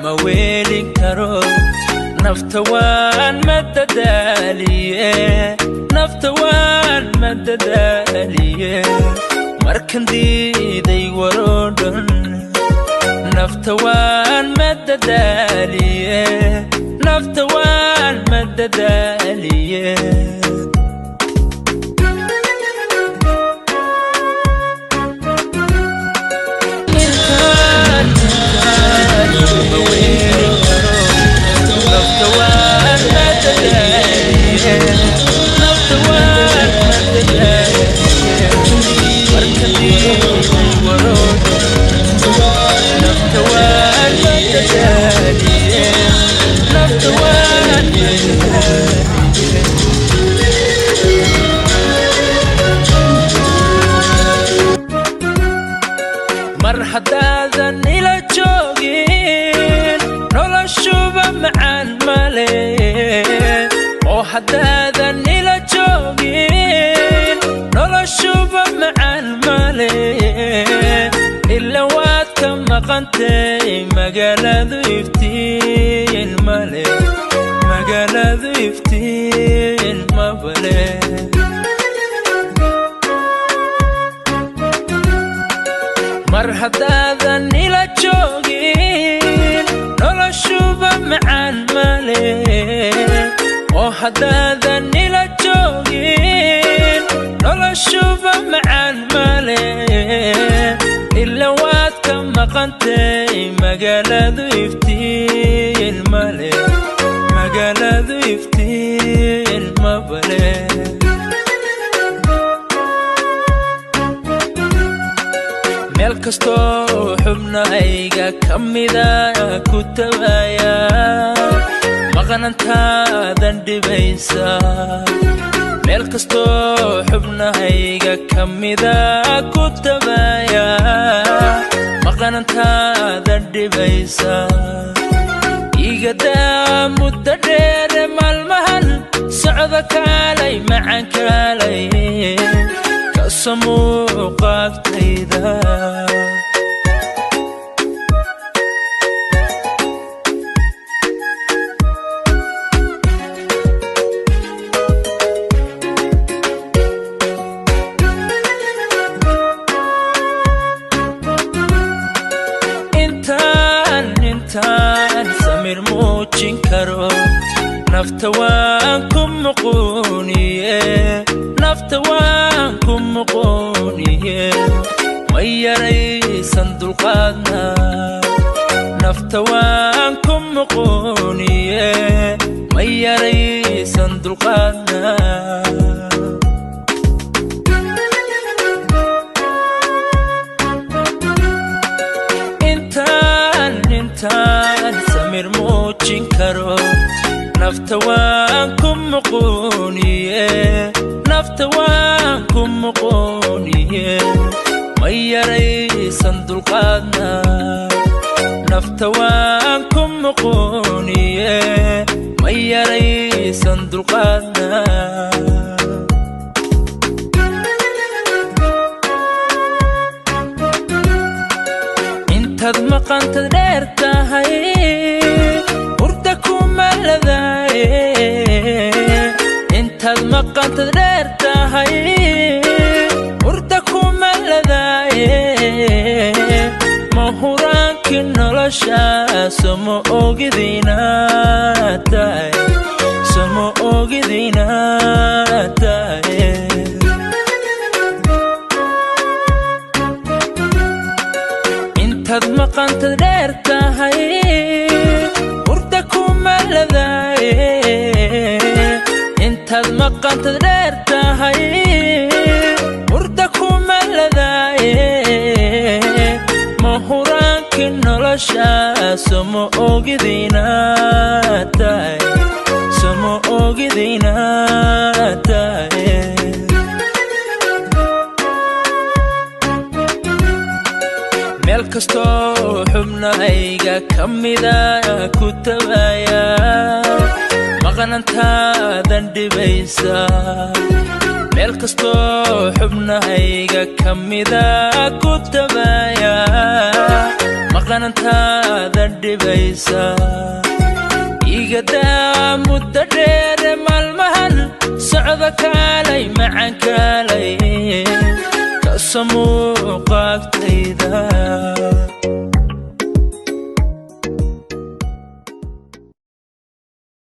Ma weelin karo, nafta waan madadaaliye, nafta waan madadaaliye. Markan diiday waroo dhan, nafta waan madadaaliye, nafta waan madadaaliye. Intaan intaan ma weelin karo, nafta waan madadaaliye, nafta waan madadaaliye. Markan diiday waroo dhan, nafta waan madadaaliye, nafta waan madadaaliye. Mar haddaadan ila joogin, noloshuba macaan male. Oo haddaadan ila joogin, noloshuba macaan male. Ila waad ka maqantay, magaaladu iftiin male, magaaladu iftiin mabale. Mar haddaadan ila joogin, noloshuba macaan male. Oo haddaadan ila joogin, noloshuba macaan male. Ila waad ka maqantay, magaaladu iftiin male, magaaladu iftiin mabale. Meel kastoo xubnahayga ka mida ku tabaya, maqnantaadan dhibaysa. Meel kastoo xubnahayga ka mida ku tabaya, maqnantaadan dhibaysa. Igadaa muddo dheere maalmahan socda, kaalay macan, kaalay kasamuuqaagtayda. Intaan intaan samir muujin karo, nafta waan ku muquuniye, nafta waan ku muquuniye. Ma yaraysan dulqaadna, nafta waan ku muquuniye, ma yaraysan dulqaadna. Intaan intaan samir muujin karo, nafta waan ku muquuniye, nafta waan ku muquuniye. Ma yaraysan dulqaadna, nafta waan ku muquuniye, ma yaraysan dulqaadna. Intaad maqantad dheer tahay, hurda kuma ladaaye. Intaad maqantad dheer tahay, hurda kuma ladaaye. Ma huraankii nolosha, somo ogidina tahay, somo ogidina tahay. Intaad maqantad dheer tahay, hurda kuma ladaaye. Intaad maqantad dheer tahay, hurda kuma ladaaye. Ma huraankii nolosha, somo ogidina tahay, somo ogidina tahay. Meel kastoo xubnahayga ka mida ku tabaya, maqnantaadan dhibaysa. Meel kastoo xubnahayga ka mida ku tabaya, Maqnantaada dhibaysa, igadaa muddo dheere. Maalmahan socdo, kaalay macan, kaalay kaso muuqaagtayda.